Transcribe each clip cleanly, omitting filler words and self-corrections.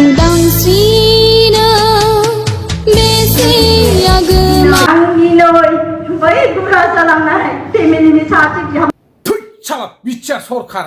उदांस्रिनो बेसे आगोमा आंनिनै बै गुरा जालांनाय फेमिलिनि सासे बिहाव थै साला बिटिआ सरखार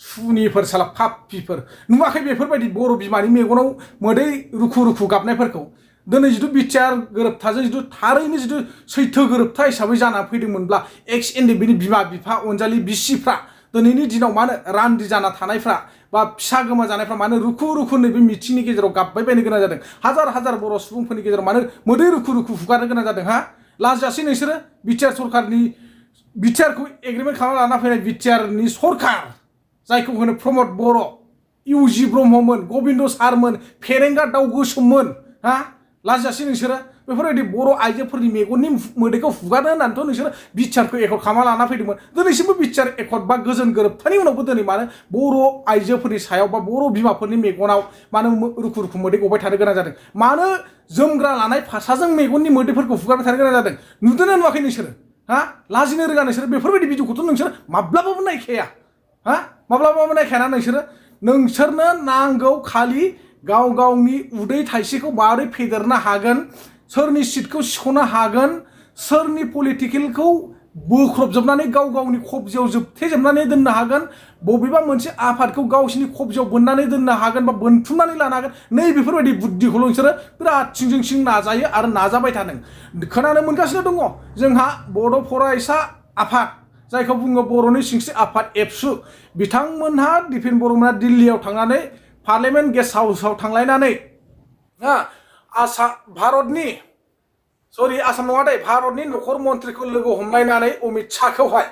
सुनिफोर साला फाप्पिफोर नुवाखै बेफोरबायदि बर' बिमानि मेगनाव मोदै रुखु रुखु गाबनायफोरखौ दिनै जिथु बिटिआर गोरोबथाजों जिथु थारैनो जिथु सैथो गोरोबथा हिसाबै जाना फैदोंमोनब्ला एक्स एनडिएफबिनि बिमा बिफा अनजालि बिसिफ्रा दिनैनि दिनाव मानो रान्दि जाना थानायफ्रा बा फिसा गोमा जानायफ्रा मानो रुखु रुखु नैबे मिथिंनि गेजेराव गाबबाय बायनो गोनां जादों हाजार हाजार बर' सुबुंफोरनि गेजेराव मानो मोदै रुखु रुखु हुगारनो गोनां जादों हा लाजियासै नोंसोरो बिटिआर सरकारनि बिटिआरखौ एग्रिमेन्ट खालामना लाना फैनाय बिटिआरनि सरकार जायखौ होनो प्रमद बर' इउजि ब्रह्ममोन गबिन्द सारमोन फेरेंगा दाउ गोसोममोन हा लाजियासै नोंसोरो बेफोरबायदि बर' आइजोफोरनि मेगननि मोदैखौ हुगारनो होननानैथ' नोंसोरो बिटिआरखौ एकर्ड खालामना लाना फैदोंमोन दिनैसिमबो बिटिआर एकर्ड बा गोजोन गोरोबथानि उनावबो दिनै मानो बर' आइजोफोरनि सायाव बा बर' बिमाफोरनि मेगनाव मानो रुखु रुखु मोदै गबाय थानो गोनां जादों मानो जोमग्रा लानाय फास्राजों मेगननि मोदैफोरखौ हुगारबाय थानो गोनां जादों नुदोंना नुवाखै नोंसोरो हा लाजिनो रोङा नोंसोरो बेफोरबायदि भिडिअखौथ' नोंसोर माब्लाबाबो नायखाया हा माब्लाबाबो नायखायाना नोंसोरनो नांगौ खालि गाव गावनि उदै थाइसेखौ माबोरै फेदेरनो हागोन सोरनि सिटखौ सिख'नो हागोन सोरनि पलिटिकेलखौ बोख्रबजोबनानै गाव गावनि खबजायाव जोबथेजोबनानै दोननो हागोन बबेबा मोनसे आफादखौ गावसिनि खबजायाव बोननानै दोननो हागोन बा बोनथुमनानै लानो हागोन नै बेफोरबायदि बुद्धिखौल' नोंसोरो बिराद सिंजों सिं नाजायो आरो नाजाबाय थादों खोनानो मोनगासिनो दङ जोंहा बड' फरायसा आफाद जायखौ बुङो बर'नि सिंस्रि आफाद एबसु बिथांमोनहा दिपेन बर'मोनहा दिल्लीयाव थांनानै पार्लियामेन्ट गेस्ट हाउसआव थांलायनानै भारतनि आसाम नङा दे भारतनि नखर मन्थ्रिखौ लोगो हमलायनानै अमित शाहखौहाय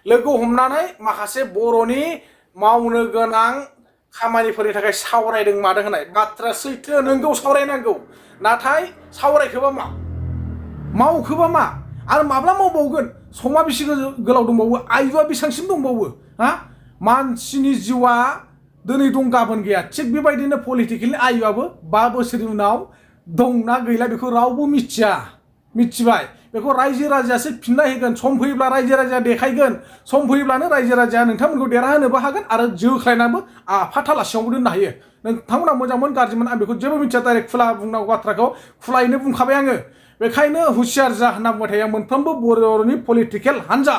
लोगो हमनानै माखासे बर'नि मावनो गोनां खामानिफोरनि थाखाय सावरायदों मादों होननाय बाथ्रा सैथो नोंगौ सावरायनांगौ नाथाय सावरायखोबा मा मावखोबा मा आरो माब्ला मावबावगोन समा बेसे गोलाव दंबावो आयुआ बेसेबांसिम दंबावो हा मानसिनि जिउआ दिनै दं गाबोन गैया थिग बेबायदिनो पलिटिकेलनि आयुआबो 5 बोसोरनि उनाव दंना गैला बेखौ रावबो मिथिबाय बेखौ रायजो राजायासो फिननाय होगोन सम फैयोब्ला रायजो राजाया देखायगोन सम फैयोब्लानो रायजो राजाया नोंथांमोनखौ देरहाहोनोबो हागोन आरो जोख्लायनाबो आफाथालासेयावबो दोननो हायो नोंथांमोना मोजांमोन गाज्रिमोन आं बेखौ जेबो मिथिया डाइरेक्ट खुला बुंनांगौ बाथ्राखौ खुलायैनो बुंखाबाय आङो बेखायनो हुसियार जा होनना बुंबाय थायो मोनफ्रोमबो बर'नि पलिटिकेल हान्जा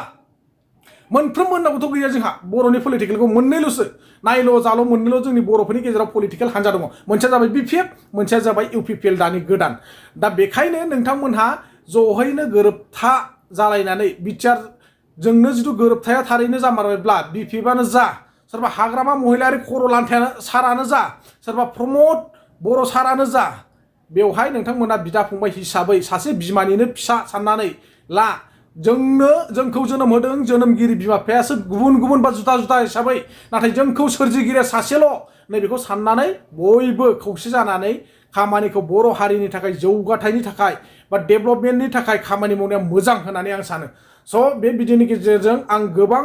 मोनफ्रोमबो होननांगौथ' गैया जोंहा बर'नि पलिटिकेलखौ मोननैल'सो नायल' जाल' मोननैल' जोंनि बर'फोरनि गेजेराव पलिटिकेल हान्जा दङ मोनसेया जाबाय बिपिएफ मोनसेया जाबाय इउपिपिएल दानि गोदान दा बेखायनो नोंथांमोनहा जहैनो गोरोबथा जालायनानै बिटिआरजोंनो जिथु गोरोबथाया थारैनो जामारबायब्ला बिपिएफआनो जा सोरबा हाग्रामा महिलारि खर' लान्थायानो सारानो जा सोरबा प्रमद बर' सारानो जा बेवहाय नोंथांमोना बिदा फंबाय हिसाबै सासे बिमानिनो फिसा साननानै ला जोंखौ जोनोम होदों जोनोमगिरि बिमा बिफायासो गुबुन गुबुन बा जुदा जुदा हिसाबै नाथाय जोंखौ सोरजिगिरिया सासेल' नैबेखौ साननानै बयबो खौसे जानानै खामानिखौ बर' हारिनि थाखाय जौगाथायनि थाखाय बा डेभेलपमेन्टनि थाखाय खामानि मावनाया मोजां होननानै आं सानो स' बे भिडिअनि गेजेरजों आं गोबां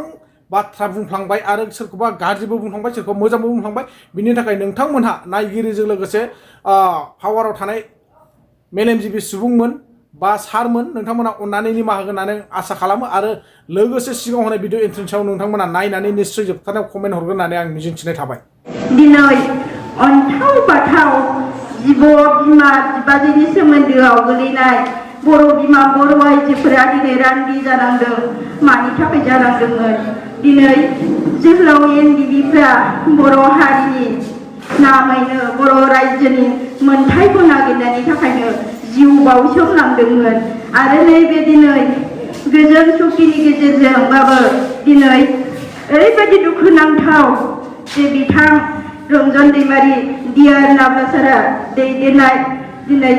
बाथ्रा बुंफ्लांबाय आरो सोरखौबा गाज्रिबो बुंफ्लांबाय सोरखौबा मोजांबो बुंफ्लांबाय बिनि थाखाय नोंथांमोनहा नायगिरिजों लोगोसे पावाराव थानाय मेलेमजिबि सुबुंमोन बा सारमोन नोंथांमोना अननानै निमाहा होगोन होननानै आसा खालामो आरो लोगोसे सिगाङाव होनाय भिडिअ एन्ट्रिनि सायाव नोंथांमोना नायनानै निश्चय जोबथारनायाव कमेन्ट हरगोन होननानै आं मिजिंथिनाय थाबाय दिनै अन्थाव बाथाव जिब' बिमा बिबाजैनि सोमोन्दोआव गोलैनाय बर' बिमा बर' आइजोफोरा दिनै रान्दि जानांदों मानि थाखाय जानांदोंमोन दिनै जोहोलाव एनडिएफबिफ्रा बर' हारिनि नामैनो बर' रायजोनि मोनथायखौ नागिरनायनि थाखायनो जिउ बाउसोमलांदोंमोन आरो नैबे दिनै गोजोन सुखिनि गेजेरजोंबाबो दिनै ओरैबायदि दुखुनांथाव जे बिथां रन्जन दैमारि डिआर नाब्लासारा दैदेननाय दिनै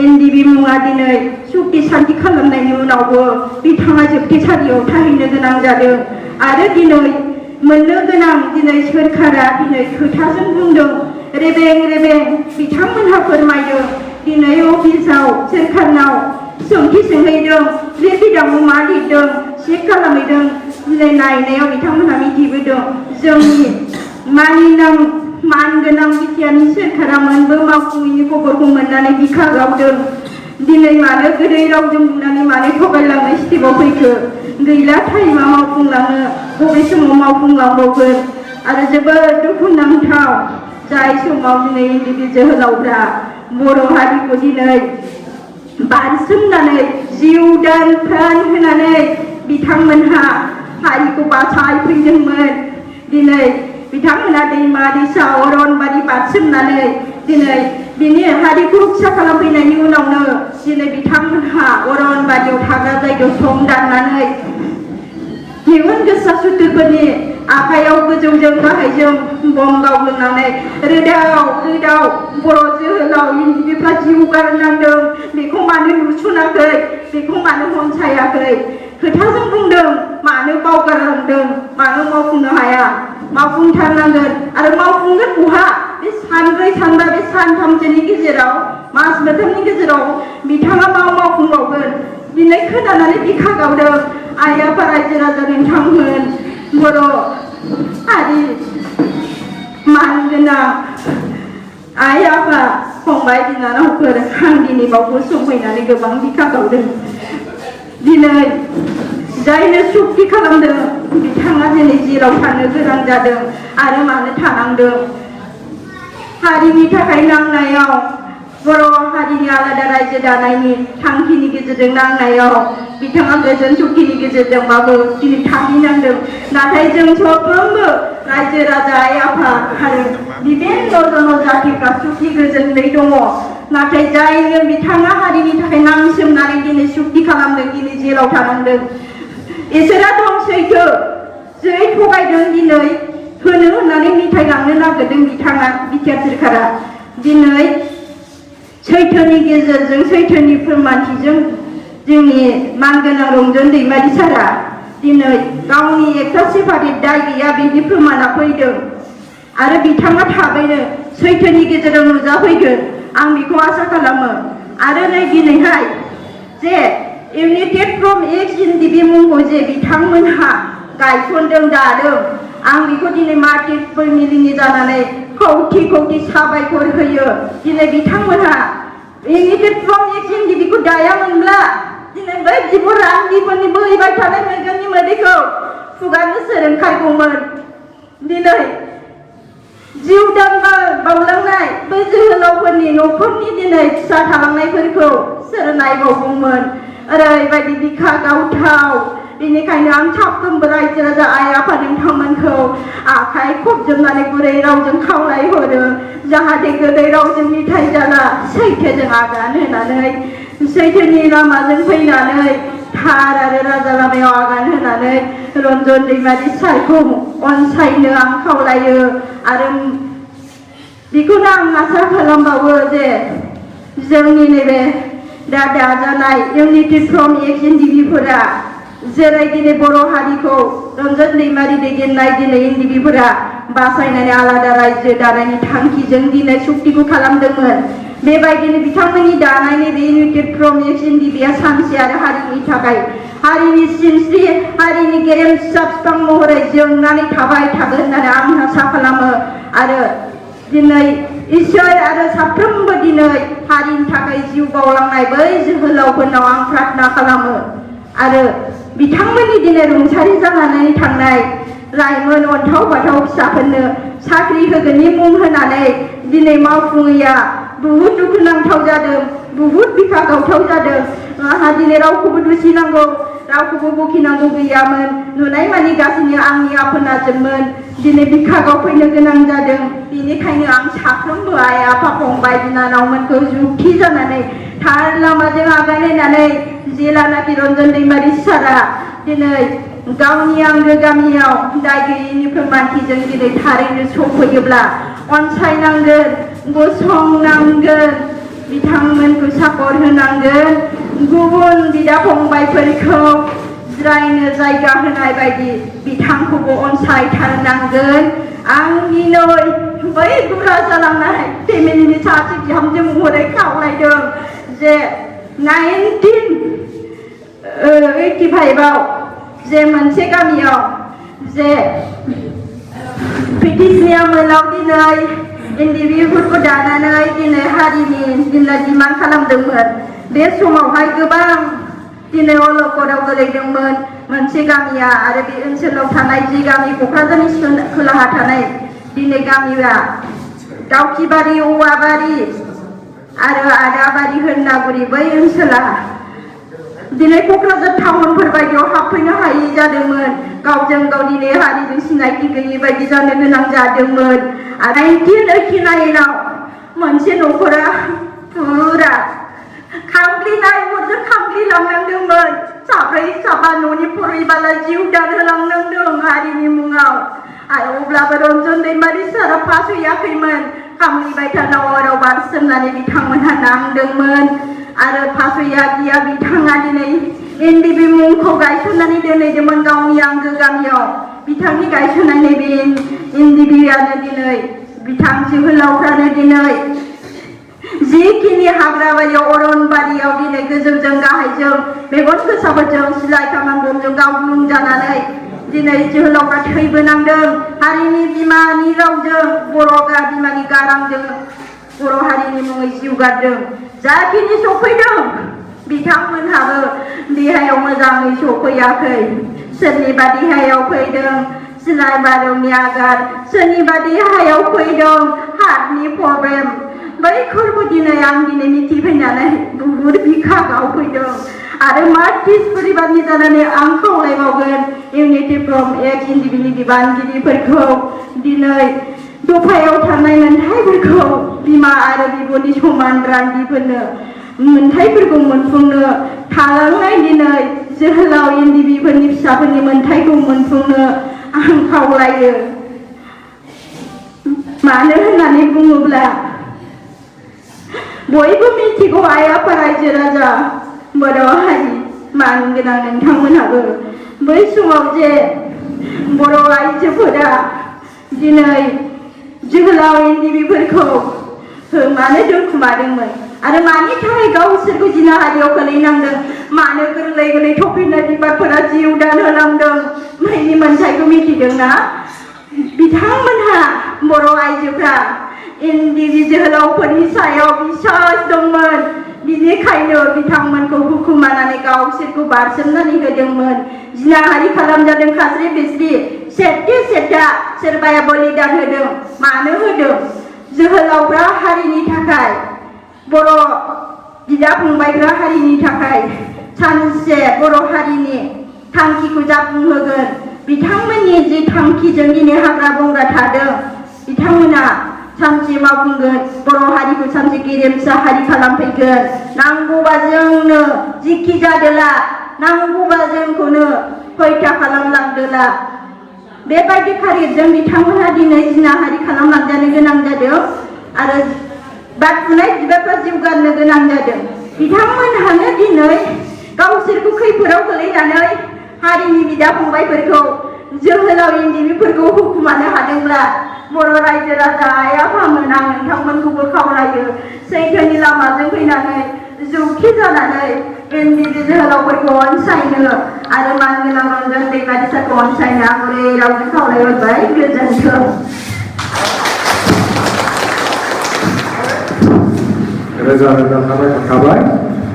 एनडिएफबि मुङा दिनै सुक्ति सान्ति खालामनायनि उनावबो बिथाङा जोबथेसालियाव थाहैनो गोनां जादों आरो दिनै मोननो गोनां दिनै सोरखारा दिनै खोथाजों बुंदों रेबें रेबें बिथांमोनहा फोरमायदों दिनै अफिसाव सोरखारनाव सोंथि सोंहैदों बे बिदाङाव मा लिरदों चेक खालामहैदों दिनै नायनायाव बिथांमोनहा मिथिबोदों जोंनि मानिनां मानगोनां बिटिआरनि सोरखारा मोनबो मावफुङैनि खबरखौ मोननानै बिखा गावदों दिनै मानो गोदै रावजों बुंनानै मानो थगायलांनाय स्टेपआव फैखो गैला टाइमा मावफुंलांनो बबे समाव मावफुंलांबावगोन आरो जोबोद दुखुनांथाव जाय समाव दिनै इन्दिनि जोहोलावफ्रा बर' हारिखौ दिनै बारसोमनानै जिउ दान प्राण होनानै बिथांमोनहा हारिखौ बासायफैदोंमोन। दिनै बिथांमोना दैमा दैसा अरनबारि बारसोमनानै दिनै बिनि हारिखौ रक्षा खालामफैनायनि उनावनो दिनै बिथांमोनहा अरनबारियाव थाग्रा जायगायाव सं दाननानै इयुन गोसा सुथुरफोरनि आखायाव गोजौजों गाहायजों बम गावग्लोनानै रोदाव बर' जोहोलाव इन्दिफ्रा जिउ गारनांदों। बेखौ मानो नुसनाखै, बेखौ मानो अनसायाखै? खोथाजों बुंदों, मानो बावगारलांदों, मानो मावफुंनो हाया? मावफुंथारनांगोन आरो मावफुंगोन बहा? बे सानब्रै सानबा बे सानथामसोनि गेजेराव मास मोनथामनि गेजेराव बिथाङा मावफुंबावगोन। दिनै खोनानानै बिखा गावदों आइ आफा रायजो राजा नोंथांमोन, बर' हारि मानगोनां आइ आफा फंबाय बिनानावफोर, आं दिनै बावबो सफैनानै गोबां बिखा गावदों। दिनै जायनो सुक्ति खालामदों बिथाङा दिनै जेराव थानो गोनां जादों आरो मानो थानांदों? हारिनि थाखाय नांनायाव, बर' हारिनि आलादा रायजो दानायनि थांखिनि गेजेरजों नांनायाव बिथाङा गोजोन सुखिनि गेजेरजोंबाबो दिनै थाहैनांदों। नाथाय जों साफ्रोमबो रायजो राजा आइ आफा आरो बिभिन्न जनजातिफ्रा सुखि गोजोनै दङ। नाथाय जायनो बिथाङा हारिनि थाखाय नांसोमनानै दिनै सुक्ति खालामदों, दिनै जेलाव थानांदों। इसोरा दं सैथो, जै थगायदों दिनै होनो होननानै मिथाइ लांनो नागिरदों बिथाङा बिटिआर सोरखारा। दिनै सैथोनि गेजेरजों, सैथोनि फोरमानथिजों जोंनि मानगोनां रंजन दैमारि सारा दिनै गावनि एकटा सेपारेट दाय गैया बेनि फोरमाना फैदों आरो बिथाङा थाबैनो सैथोनि गेजेरजों नुजाफैगोन, आं बेखौ आसा खालामो। आरो नै दिनैहाय जे इउनाइटेड फ्रम एक्स एनडिपि मुंखौ जे बिथांमोनहा गायसनदों, दादों, आं बेखौ दिनै मार्टिन फेमिलिनि जानानै खौथि खौथि साबायखर होयो। दिनै बिथांमोनहा इउनाइटेड फ्रम एक्स एनडिपिखौ दायामोनब्ला दिनै बै जिबौ रान्दिफोरनि बोहैबाय थानाय मेगननि मोदैखौ खुगानो सोर ओंखारगौमोन? दिनै जिउ दान बावलांनाय बै जोहोलावफोरनि न'खरनि दिनै फिसा थालांनायफोरखौ सोर नायबावगौमोन? ओरैबायदि बिखा गावथाव। बेनिखायनो आं साफ्रोमबो रायजो राजा आइ आफा नोंथांमोनखौ आखाइ खबजोबनानै गुरै रावजों खावलायहरो, जाहाथे गोदै रावजों मिथाइ जाला, सैथोजों आगान होनानै, सैथोनि लामाजों फैनानै, थार आरो राजा लामायाव आगान होनानै रन्जन दैमारि सारखौ अनसायनो आं खावलायो। आरो बेखौनो आं आसा खालामबावो जे जोंनि नैबे दा दाजानाय इउनाइटेड फ्रम एक्स एनडिपिफोरा जेरै दिनै बर' हारिखौ रन्जन दैमारि दैदेननाय दिनै एनडिपिफोरा बासायनानै आलादा रायजो दानायनि थांखिजों दिनै सुक्तिखौ खालामदोंमोन, बेबायदिनो बिथांमोननि दानायनि बे इउनाइटेड फ्रम एक्स एनडिपिआ सानसे आरो हारिनि थाखाय, हारिनि सिनस्रि, हारिनि गेरेमसा बिफां महरै जोंनानै थाबाय थागोन होननानै आं आसा खालामो। आरो दिनै इसोर आरो साफ्रोमबो दिनै हारिनि थाखाय जिउ बावलांनाय बै जोहोलावफोरनाव आं प्रार्थना खालामो आरो बिथांमोननि दिनै रुंसारि जानानै थांनाय लाइमोन अन्थाव बाथाव फिसाफोरनो साख्रि होगोननि मुं होनानै दिनै मावफुङैया बुहुद दुखुनांथाव जादों, बुहुद बिखा गावथाव जादों। आंहा दिनै रावखौबो दुसिनांगौ, रावखौबो बखिनांगौ गैयामोन। नुनाय मानि गासैनि आंनि आफोनाजोंमोन दिनै बिखा गावफैनो गोनां जादों। बेनिखायनो आं साफ्रोमबो आइ आफा फंबाय बिनानावमोनखौ जुक्ति जानानै थार लामाजों आगान होनानै जेलानाखि रन्जन दैमारि सारा दिनै गावनि आंगो गामियाव दाय गैयैनि फोरमानथिजों दिनै थारैनो सफैयोब्ला अनसायनांगोन, गसंनांगोन, बिथांमोनखौ सापर्ट होनांगोन। गुबुन बिदा फंबायफोरखौ जिरायनो जायगा होनाय बायदि बिथांखौबो अनसायथारनांगोन। आं दिनै बै गुरा जालांनाय फेमिलिनि सासे बिहामजो महरै खावलायदों जे 1985आव जे मोनसे गामियाव जे ब्रिटिशनि आमोलाव दिनै एनडिपिफोरखौ दानानै दिनै हारिनि दिनै डिमान्ड खालामदोंमोन। बे समावहाय गोबां दिनै अलखदाव गोलैदोंमोन मोनसे गामिया आरो बे ओनसोलाव थानाय जि गामि क'क्राझारनि खोलाहा थानाय दिनै गामिया दाउखिबारि औवाबारि आरो आदाबारि होननागुरि बै ओनसोला दिनै क'क्राझार टाउनफोर बायदियाव हाबफैनो हायै जादोंमोन गावजों गाव दिनै हारिजों सिनायथि गैयै बायदि जानो गोनां जादोंमोन आरो 1989 आव मोनसे न'खरा फुरा खामग्लिनाय अरजों खामग्लिलांनांदोंमोन साब्रै साबा न'नि परिबाला जिउ दानहोलांनांदों हारिनि मुङाव आरो अब्लाबो रन्जन दैमारि सारा फासययाखैमोन खामग्लिबाय थानाय अराव बारसोमनानै बिथांमोनहा नांदोंमोन आरो फासययादिया बिथाङा दिनै एनडिबि मुंखौ गायसननानै दोनहैदोंमोन गावनि आंगो गामियाव बिथांनि गायसननाय नैबे एनडिबिआनो दिनै बिथां जोहोलावफ्रानो दिनै जिखिनि हाग्राबारियाव अरनबारियाव दिनै गोजौजों गाहायजों मेगन गोसाफोरजों सिलाय खामान बमजों गावग्लुं जानानै दिनै जोहोलावफ्रा थैबोनांदों हारिनि बिमानि रावजों बर' बिमानि गारांजों बर' हारिनि मुङै जिउ गारदों जाखिनि सफैदों बिथांमोनहाबो देहायाव मोजाङै सफैयाखै सोरनिबा देहायाव फैदों सिलाय बारौनि आघात सोरनिबा देहायाव फैदों हार्टनि प्रब्लेम बैफोरबो दिनै आं दिनै मिथिफैनानै बुहुद बिखा गावफैदों आरो मार्टिस परिबारनि जानानै आं खावलायबावगोन इउनिटि फ्रम एक्स एनडिबिनि बिबानगिरिफोरखौ दिनै दफायाव थानाय मोनथायफोरखौ बिमा आरो बिब'नि समान रान्दिफोरनो मोनथायफोरखौ मोनफुंनो थालांनाय दिनै जोहोलाव एनडिबिफोरनि फिसाफोरनि मोनथायखौ मोनफुंनो आं खावलायो मानो होननानै बुङोब्ला बयबो मिथिगौ आइ आफा रायजो राजा बर' हारि मानगोनां नोंथांमोनहाबो बै समाव जे बर' आइजोफोरा दिनै जोहोलाव एनडिबिफोरखौ मानो दोनखुमादोंमोन आरो मानि थाखाय गावसोरखौ जिनाहारियाव खोलैनांदों मानो गोरलै गोरलै थफिनाय बिबारफोरा जिउ दानहोलांदों बैनि मोनथायखौ मिथिदोंना बिथांमोनहा बर' आइजोफ्रा एनडिबि जोहोलावफोरनि सायाव बिसास दंमोन बिनिखायनो बिथांमोनखौ हुकुमानानै गावसोरखौ बारसोमनानै होदोंमोन जिनाहारि खालामजादों खास्रि बिस्रि सेथा सोरबाया बलिदान होदों मानो होदों जोहोलावफ्रा हारिनि थाखाय बर' बिदा फंबायफ्रा हारिनि थाखाय सानसे बर' हारिनि थांखिखौ जाफुंहोगोन बिथांमोननि जि थांखिजों दिनै हाग्रा बंग्रा थादों बिथांमोना सानसे मावफुंगोन बर' हारिखौ सानसे गेरेमसा हारि खालामफैगोन नांगौबा जोंनो जिखि जादोला नांगौबा जोंखौनो खैथा खालामलांदोला बेबायदि खारिजों बिथांमोनहा दिनै जिनाहारि खालामलांजानो गोनां जादों आरो बारफुनाय बिबारफ्रा जिउ गारनो गोनां जादों बिथांमोनहानो दिनै गावसोरखौ खैफोदाव गोलैनानै हारिनि बिदा फंबायफोरखौ जोहोलाव एनडिबिफोरखौ हुकुमानो हादोंब्ला बर' रायजो राजा आइ आफामोन आं नोंथांमोनखौबो खावलायो सैथोनि लामाजों फैनानै जौखि जानानै एनडिबि जोहोलावफोरखौ अनसायनो आरो मानगोनां रन्जन दैमारि सारखौ अनसायनो आं गुरै रावजों खावलायहरबाय गोजोन्थों रोजा रोजा साबायखर थाबाय